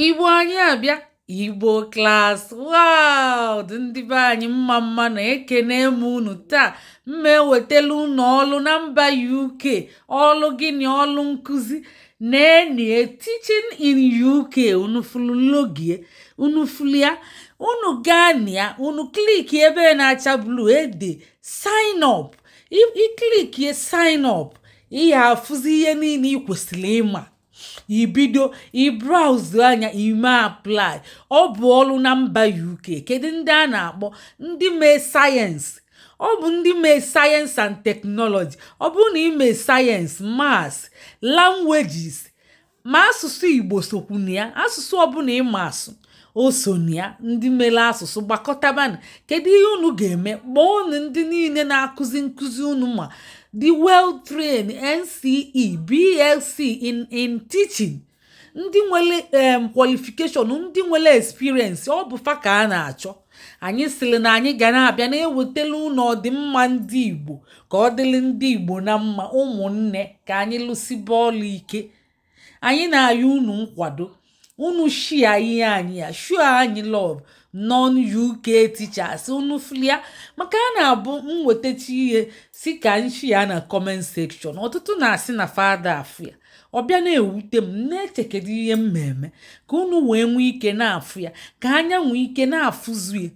Igbo anyị abịa. Igbo Class World, ndị be anyị, mma mma na ekene m unu. Taa mma ewetala unu ọlụ na mba UK. Ọlụ gịnị? Ọlụ nkụzi na-enie, teaching in UK. Unu fulu logie, unu fulia, unu gaa na ya, unu click ebe na-acha blue ede "sign up". Iclickie "sign up", ị ya afụzi ihe niile ị kwesịrị ịma. Ibido ibrowse anya, ime apply. Ọ bụ ọrụ na mba UK. Kedu ndị a na-akpọ? Ndị mee sayensị. Ọ bụ ndị mee science and technology. Ọ bụrụ na ime sayensị, maths, languages, ma asụsụ Igbo sokwu na ya, asụsụ ọbụla ịma asụ o so na ya. Ndị mere asụsụ, gbakọtabanụ. Kedu ihe unu ga-eme? Kpọọ unu ndị niile na-akụzi nkụzi unu ma the well trained NCE, BSc in teaching, ndị nwere qualification, ndị nwere experience. Ọ bụ fa ka a na-achọ. Anyị sịrị na anyị ga na-abịa na-ewetara unu ọdịmma ndị Igbo, ka ọ dịrị ndị Igbo na mma. Ụmụnne, ka anyị lụsibe ọlụ ike. Anyị na-ayọ unu nkwado unu. Share ihe anyị ya, show anyị love. Non UK teachers, unu flia, maka a na-abụ nwetachi ihe si ka nshi ya na comment section, ọtụtụ na-asị na fada afụ ya. Ọ bịa na-ewute m, na-echekedo ihe m eme ka unu wee nwee ike na-afụ ya, ka anya nwee ike na-afụzu ya,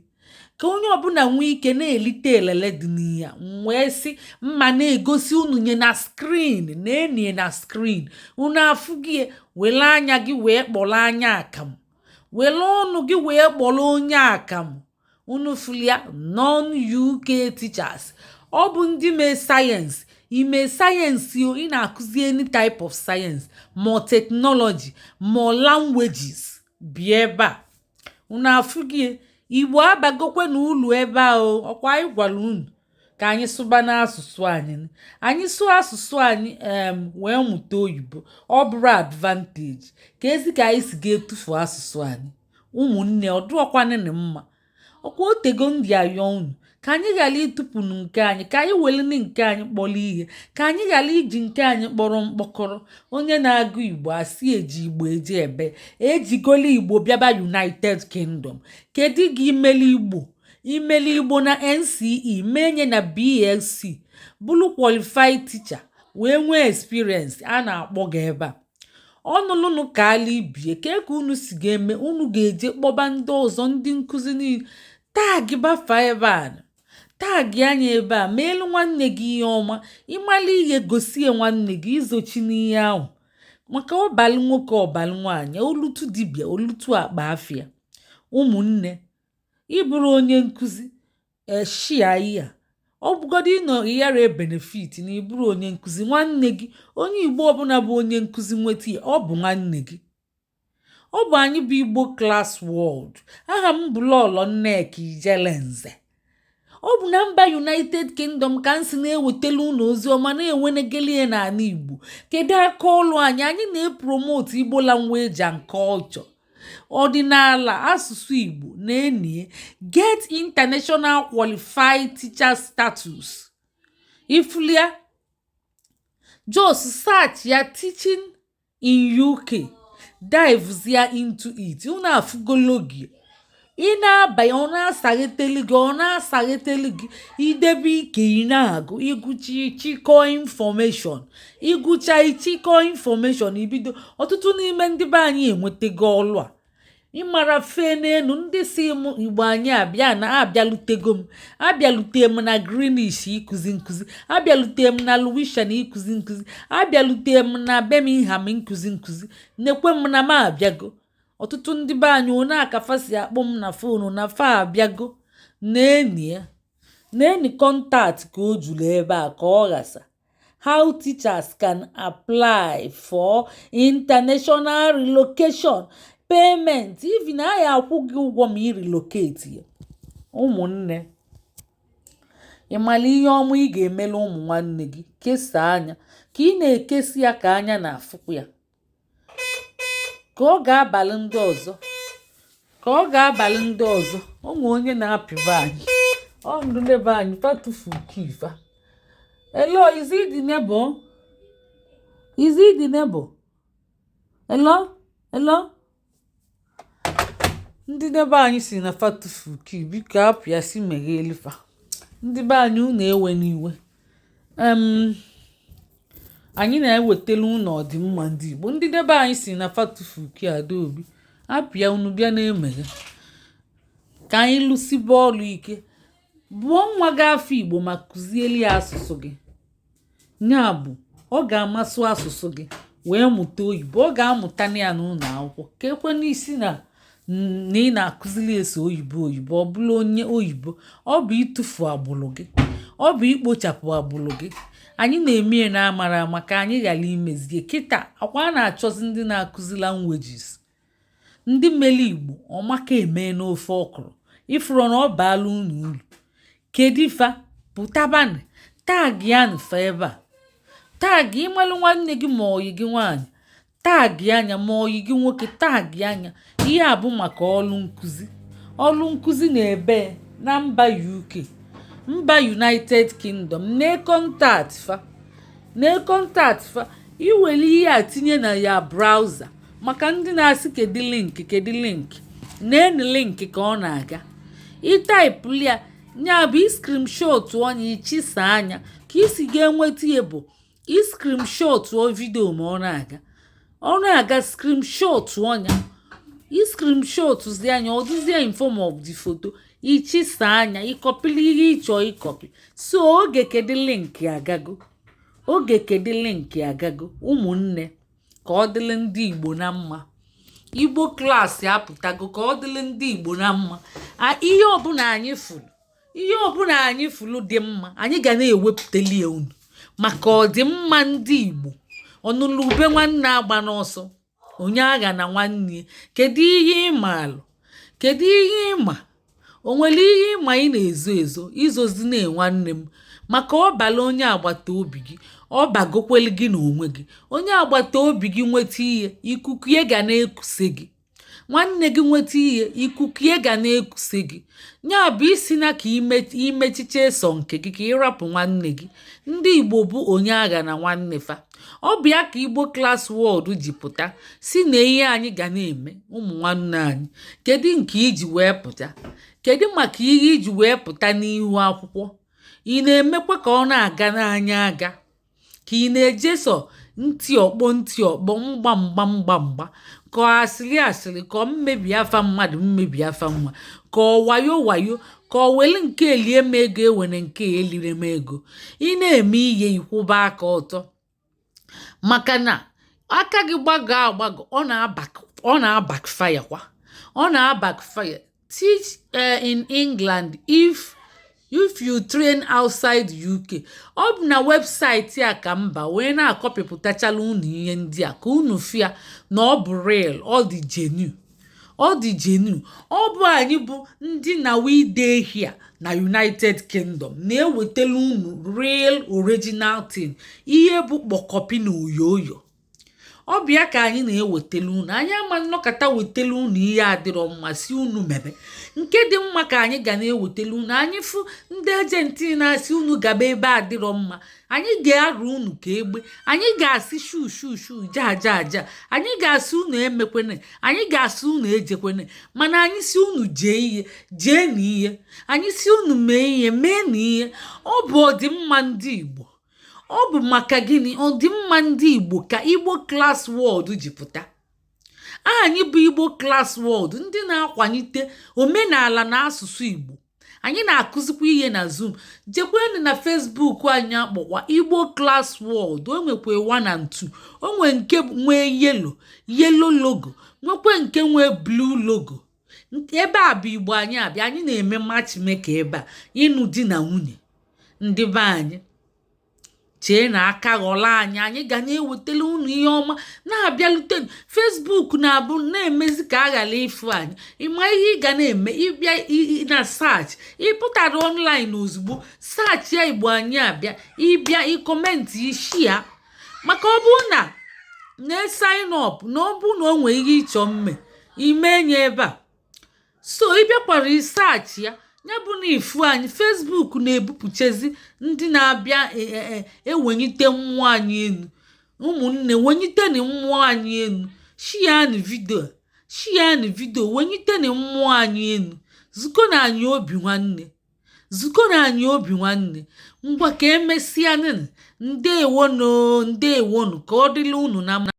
ka onye ọbụla nwee ike na-elite elele dị n'ihe a. M wee sị mma na-egosi unu nye na screen, na-enye na screen. Unu afụghị? Were anya gị wee kpọrọ anya akamụ, were ọnụ gị wee kpọrọ onye akamụ. Unu fụlia, non UK teachers. Ọ bụ ndị mee sayensị. Ime sayensị o, ị na-akụzi any type of science, ma technology, ma languages, bịa ebe a. Unu afụgie, Igbo abagokwe na ụlọ ebe a o. Ọkwa anyị gwara unu ka anyị sụba n'asụsụ anyị. Anyị sụọ asụsụ anyị wee mụta oyibo, ọ bụrụ advantage ka ezi ka anyị si ga-etufu asụsụ anyị. Ụmụnne, ọdụọkwanịnị mma. Ọkwa otego ndị ayọ unu ka anyị ghara ịtụpụnụ nke anyị, ka anyị welini nke anyị kpọrọ ihe, ka anyị ghara iji nke anyị kpọrọ mkpọkọrọ. Onye na-agụ Igbo asị eji Igbo eji ebe ejigolo Igbo bịaba United Kingdom. Kedu gị imeli Igbo? Imeli Igbo na NCE, menye na BSc, bụrụ qualified teacher, wee nwee experience, a na-akpọ gị ebe a. Ọnụlụnụ ka ala ibie ka ka unu si ga-eme. Unu ga-eje kpọba ndị ọzọ, ndị nkụzi niile, tag bafa ebe a, tag anya ebe a. Meelu nwanne gị ihe ọma. Ịmala ihe, gosie nwanne gị, izochi n'ihe ahụ, maka ọbalị nwoke, ọbalị nwaanyị, olutu dibịa, olutu akpa afịa. Ụmụnne, ịbụrụ onye nkụzi, eshia ihe a, ọ bụgodo ịnọ ịyara benefit na ịbụrụ onye nkụzi nwanne gị. Onye Igbo ọbụla bụ onye nkụzi, nweta ya, ọ bụ nwanne gị. Ọ bụ anyị bụ Igbo Class World. Aha m bụ Lọlọ Nneka Ijelenze. Ọ bụ na mba United Kingdom ka m si na-ewetala unu ozi ọma na-enwenegelie n'ala Igbo. Kedu aka ọlụ anyị? Anyị na-epromote Igbo language and culture, ọdịnala, asụsụ Igbo. Na-enie get international qualified teacher status. Ifulia, just search ya "teaching in UK", dive ya into it. Unu afụgologie, ị na-abanye, ọ na-asaghetelu gị, ọ na-asaghetelu gị. Idebe ike, ị na-agụ, ịgụcha, ịchịkọ information, ịgụcha, ịchịkọ information, ibido. Ọtụtụ n'ime ndị be anyị enwetago ọlụ a. Ịmara fee n'elu ndị si mụ Igbo anyị abịa na abịalutego m, abịalute m na Greenwich ịkụzi nkụzi, abịalute m na Lewisham ịkụzi nkụzi, abịalute m na Birmingham nkụzi nkụzi. Nekwe m na m abịago. Ọtụtụ ndị be anyị one akafa si akpọ m na phone na fa abịago. Na-eni ya, na-eni contact ka o juru ebe a ka ọ ghasa. How teachers can apply for international relocation payment, even a ya akwụ gị ụgwọ ma ị relocate ya. Ụmụnne, ị mara ihe ọma ị ga-emere ụmụ nwanne gị? Kesaa anya ka ị na-ekesi ya, ka anya na-afụkwa ya, ka ọ ga-abalị ndị ọzọ, ka ọ ga-abalị ndị ọzọ. Ụmụ onye na-apịba anyị, ọ ndụ n'ebe anyị fatufu kifa. Hello, is it the neighbor? Is it the neighbor? Hello, hello. Ndị be anyị si na fa tufu key, biko apịa si meghee fa. Ndị be anyị, unu ewe n'iwe. Anyị na-ewetara unu ọdịmma ndị Igbo. Ndị debe anyị si na fa tufu key. Adaobi apịa, unu bịa na-emeghe ka anyị lụsibe ọrụ ike. Bụọ nwa gị afọ Igbo ma kụzieli ya asụsụ gị. Ya bụ, ọ ga-amasụ asụsụ gị wee mụta oyibo. Ọ ga-amụta ya n'ụlọ akwụkwọ ka ekwe n'isi na ị na-akụziri eso oyibo. Oyibo ọ bụla onye oyibo, ọ bụ ịtụfu agbụrụ gị, ọ bụ ikpochapụ agbụrụ gị. Anyị na-eme ya na-amara ama ka anyị ghara imezie. Kịta akwa a na-achọzi ndị na-akụzi languages, ndị mere Igbo ọmaka eme n'ofe ọkụrụ ifuru na ọ baala unu uru. Kedu fa pụtabanị, tag ya fa ebe a, tag ịmalụ nwanne gị ma oyi gị nwaanyị, tag anya ma oyi gị nwoke, tag anya. Ihe a bụ maka ọrụ nkụzi. Ọrụ nkụzi na-ebe na mba UK, mba United Kingdom. Nee contact fa, nee contact fa. Iwere ihe a tinye na ya browser. Maka ndị na-asị, "Kedu link? Kedu link?" Neenu link ka ọ na-aga. Ịtaịpụl ya, ya bụ screenshot onye ichisa anya ka isi ga-enweta ya bụ screenshot video ma ọ na-aga, ọ na-aga, screenshot ọnya, screenshot zi anya, ọ dịzie in form of the photo. Ichisa anya, ịkọpịrị ihe ịchọ ịkọpị. So oge kedu link agago, oge kedu link agago. Ụmụnne, ka ọ dịrị ndị Igbo na mma. Igbo Class apụtago. Ka ọ dịrị ndị Igbo na mma. Ihe ọbụla anyị fụrụ, ihe ọbụla anyị fụrụ dị mma, anyị ga na-ewepụtali ya unu maka ọdịmma ndị Igbo. Ọnụlụ ube nwanne agba n'ọsọ, onye agha na nwanne ya. Kedu ihe ịma alụ? Kedu ihe ịma? O nwere ihe ịma ị na-ezo ezo? Izozina nwanne m, maka ọ bala onye agbata obi gị, ọ bagokwelu gị n'onwe gị. Onye agbata obi gị nweta ihe, ikuku ya ga na-ekuse gị. Nwanne gị nweta ihe, ikuku ya ga na-ekuse gị. Ya bụ, isi na ka imechiche so nke gị ka ịrapụ nwanne gị. Ndị Igbo bụ onye agha na nwanne fa. Ọ bụ ya ka Igbo Class World ji pụta si na ihe anyị ga na-eme ụmụ nwanne anyị. Kedu nke iji wee pụta? Kedu maka ihe iji wee pụta n'ihu akwụkwọ? Ị na-emekwa ka ọ na-aga n'anya aga, ka ị na-ejeso ntị ọkpọ, ntị ọkpọ, mgba mgba, mgba mgba, ka ọ asịrị asịrị, ka ọ mmebi afa mmadụ, mmebi afa nwa, ka ọ wayo wayo, ka ọ were nke elie m ego, ewere nke elire m ego? Ị na-eme ihe, ikwụba aka ọtọ, maka na aka gị gbagọ agbagọ, ọ na-backfire kwa, ọ na-backfire. Teach in England if you train outside UK. Ọ bụ na webụsaịtị a ka mba wee na-akọpịpụtachala unu ihe ndị a ka unu fịa na ọ bụ real, ọ dị genuine, ọ dị genuine. Ọ bụ anyị bụ ndị na we dey here na United Kingdom na-ewetara unu real original thing. Ihe bụ kpọkọpi na oyoyo, ọ bịa ka anyị na-ewetara unu. Anyị ama nnọkọta wetara unu ihe adịrọ mma si unu mebe. Nke dị mma ka anyị ga na-ewetara unu. Anyị fụ ndị agent na-asị unu gaba ebe adịrọ mma, anyị ga-arụ unu ka egbe. Anyị ga-asị shu shu shu, ja ja ja. Anyị ga-asị unu emekwene, anyị ga-asị unu ejekwene. Mana anyị si unu jee ihe, jee na ihe. Anyị si unu mee ihe, mee na ihe. Ọ bụ ọdịmma ndị Igbo. Ọ bụ maka gịnị? Ọdịmma ndị Igbo ka Igbo Class World ji pụta. Anyị bụ Igbo Class World, ndị na-akwalite omenala na asụsụ Igbo. Anyị na-akụzikwa ihe na Zoom. Jekwenụ na Facebook anyị akpọkwa Igbo Class World. O nwekwa 1 and 2. O nwee nke nwee yellow, yellow logo, nwekwe nke nwee blue logo. Ebe a bụ Igbo. Anyị abịa, anyị na-eme matchmaker ebe a, ịnụ di na nwunye. Ndị be anyị, chee na aka ghọrọ anyị. Anyị ga na-ewetara unu ihe ọma na-abịalute. Facebook na-abụ na-emezi ka a ghara ịfụ anyị. Ịma ihe ị ga na-eme? Ịbịa na search, ịpụtara online ozugbo, search ya Igbo anyị abịa. Ịbịa, ịcomment, isi ya, maka ọ bụrụ na na sign up, na ọ bụrụ na o nwee ihe ịchọ mme ime nye ebe a. So ịbịakwara ịsearch ya, ya bụ na ifu anyị. Facebook na-ebupụchezi ndị na-abịa ewelite mmụọ anyị elu. Ụmụnne, welite na mmụọ anyị elu. Sharenụ video, Share video, wenyiteni mmụọ anyị enu. Zukọ na anyị obi nwanne, zukọ na anyị obi nwanne. Ngwa, ka emesịa. Ndewonu, ndewonu, ka ọ dịla unu na mma.